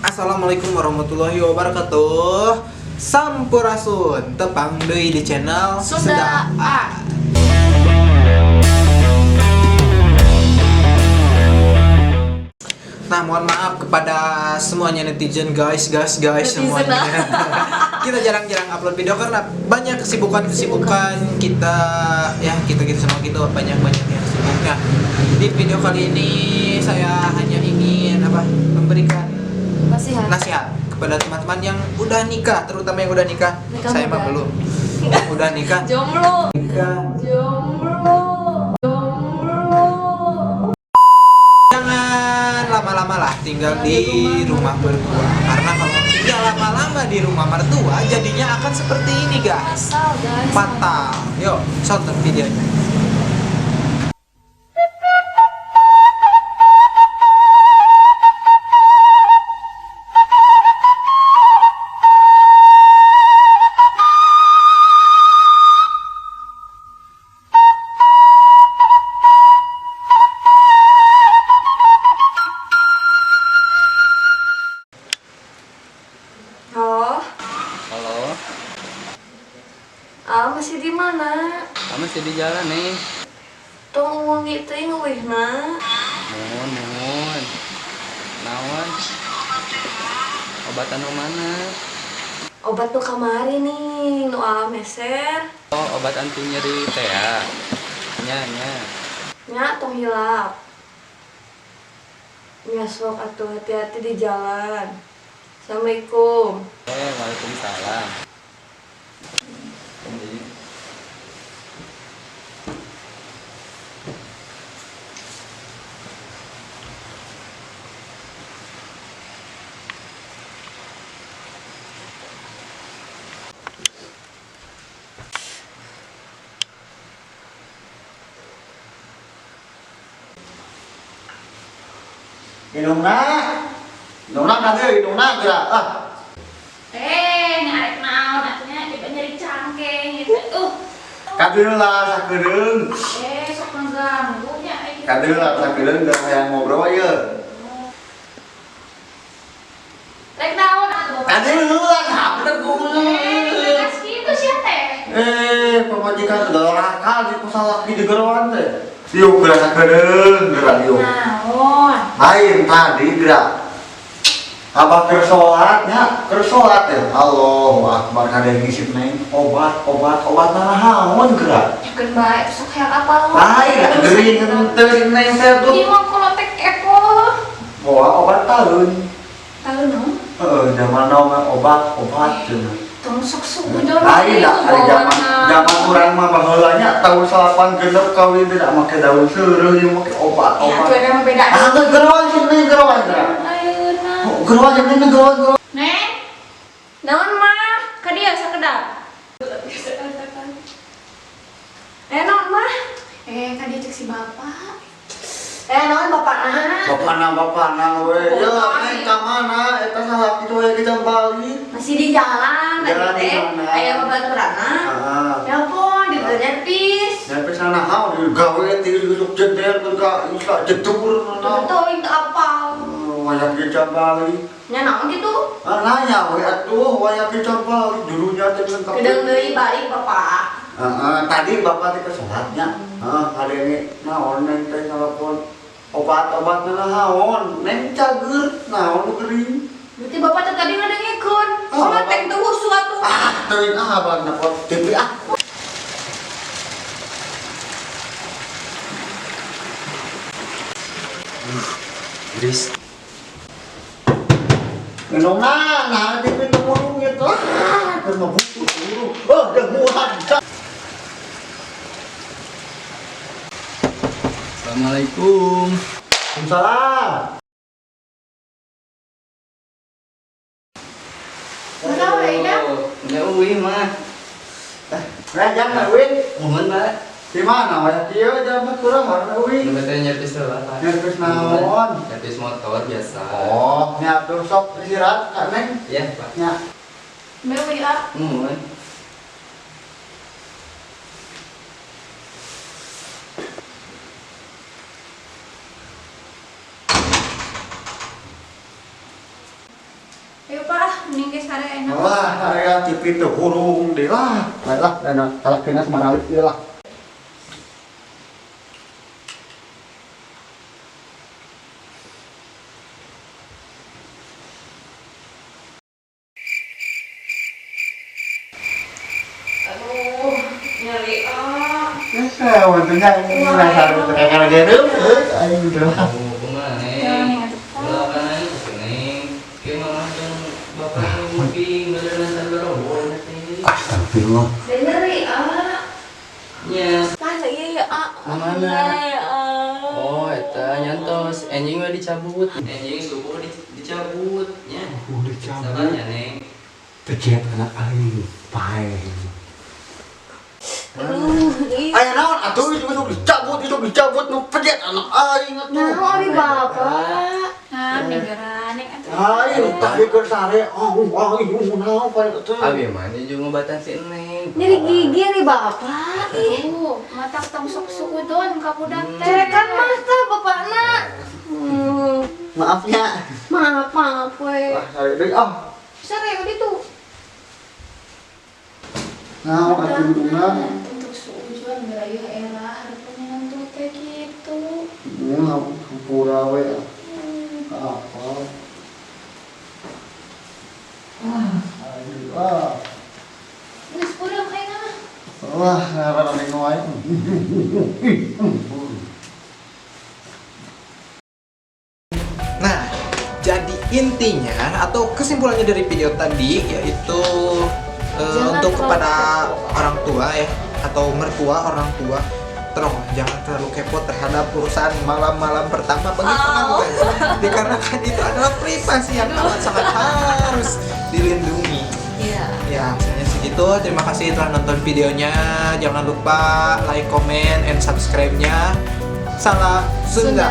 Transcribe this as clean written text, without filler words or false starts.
Assalamualaikum warahmatullahi wabarakatuh. Sampurasun, tepang deui di channel Sunda Art. Nah, mohon maaf kepada semuanya netizen, guys, guys, guys, Netizen. Semuanya. Kita jarang-jarang upload video karena banyak kesibukan-kesibukan kita ya, kita-kita semua gitu banyak-banyak yang sibuknya. Di video kali ini saya hanya ingin apa? Memberikan Nasihat. Nasihat kepada teman-teman yang udah nikah, terutama yang udah nikah. Nikah Saya mah muda. Belum. Yang udah nikah. Jomblo. Nikah. Jomblo. Jomblo. Jangan lama-lama lah tinggal di rumah mertua. Karena kalau tinggal lama-lama di rumah mertua, jadinya akan seperti ini, guys. Fatal, guys. Fatal. Yuk, tonton videonya. Halo. Halo, Ah, masih di mana? Kamu masih di jalan nih. Tong wengi teh ngeuwihna. Mohon, mohon. Naon? Obat anu mana? Obat nu kamari nih, nu aa meser. Oh, obat anti nyeri teh ya. Nya, nya. Nya, tong hilap. Nya, sok atuh hati-hati di jalan. Assalamualaikum. Eh, waalaikumsalam. Ini. Indungna. Indungna ka deui, indungna geura. Ah, Eh, ngarek naon atuh nya, tiba nyeri cangkeng gitu. Kadeul lah sakedeung. Eh, sok mengganggu nya eh, gitu. Kadeul lah sakedeung geura hayang ngobrol ye. Rek naon atuh, Bapak? Kadeul lah sabener Eh, geus kitu sia teh. Eh, pamajikan udah rakal di kusalaki di geroan teh. Yuk geura sakedeung geura yuk. Naon? Lain tadi geura. Abah keur salat nya, keur salat ya. Allahu akbar, kada ngisip neng obat obat obat naon geura. Yakeun bae sok hayang apal. Lain gering henteu si neng teh tuh. Ieu mah kulo teh kepo. Bawa obat tahun. Tahu naon? Heeh, zaman now mah obat obat cenah. Tong sok suudon. Lain lah, hari zaman zaman urang mah baheula nya tahun 86 kawin tidak make daun seureuh ieu make obat Ya, obat. atuh eta mah beda. Ah, geus geroan sih neng geroan geura. Ayeuna. Oh, geroan sih neng geroan geroan. Neng. Naon mah? Ka dieu sakedap. Eh, naon mah? Eh, ka dieu cek si bapak. Eh, naon bapakna? Bapana bapana we. Ya neng ka mana eta salah kitu we kita balik. Masih di jalan, Jalan tadi di teh. mana? Aya babaturanna. Heeh. Telepon, di nyerpis. Nyampe sana hao di gawe ti usuk jeder ka isa jedur naon. Betul, itu apa? Wayang kita balik. Nya naon gitu? Ah, nanya we atuh wayang kita balik dulunya teh lengkap. Kedeng deui balik bapak. Heeh, tadi bapak teh ke sholatnya. Heeh, ada ini naon neng teh telepon obat-obat naon neng cager naon nu gering. Berarti bapak teh tadi ngadengikeun. Oh, Salat Bapak. teh teu husu atuh. Ah, teuing ah abah nelpon TV ah. Gris. Minumna, nah TV nu murung gitu. Ah, keur mah butuh buru. Oh, jeung murah. Assalamualaikum. Waalaikumsalam. Mana we nya? Nya uwi mah. Eh, jangan win. Mohon, Pak. Di mana waya kieu jam kurang warna uwi. Nu teh nyerpis heula, Pak. Nyerpis naon? Nyerpis motor biasa. Oh, nya atuh sok istirahat Kak Neng. Iya, Pak. Nya. Mewe ah. Mohon. Ayo Pak, mending ge sare enak. Wah, area TV teu hurung deui lah. Baiklah, dan kalakina semaralik ieu lah. Aduh, nyeri ah. Bisa, wantunya ngerasa kayak gereup, aing gitu. Oh, kumaha Jangan Neng? ingat Pak. Ulah kana itu Neng. Kieu mama jeung bapak mimpi beneran sabaroho teh. Astagfirullah. Dan nyeri ah. Nya. Mana iya ya ah. Mana? Iya, ah. Oh, eta nyantos, enjing we dicabut. Enjing subuh dicabut nya. Udah cabut. Sabarnya Neng. Pejet anak aing, pae. Aduh, ih. Aya naon atuh itu sok dicabut, itu dicabut nu pejet anak aing atuh. Nah, abi bapak. Nah, mingguran Neng atuh. Aing tadi keur sare, oh aing naon pae atuh. Abi mah jeung ngobatan si Neng. Nyeri gigi nih bapak. Ih. Tuh, mata tong sok suudon ka budak teh. Cerekan mata bapakna. Maafnya. Maaf, maaf we. Wah, sare deui ah. Sare udah tuh. Naon atuh duna. Untuk suudzon berayuh era hareupeun nantu teh kitu. Hampura we. Apa? Ah. Geus peureum ayeuna mah. Wah, ngaran neng wae. Nah, jadi intinya atau kesimpulannya dari video tadi yaitu Jangan untuk terlalu kepada kepo. orang tua ya atau mertua orang tua, tolong jangan terlalu kepo terhadap urusan malam-malam pertama bagi pengantin, dikarenakan itu adalah privasi yang amat sangat harus dilindungi. Iya. Ya, misalnya segitu. Terima kasih telah nonton videonya. Jangan lupa like, comment, and subscribe-nya. Salam Sunda. Sunda.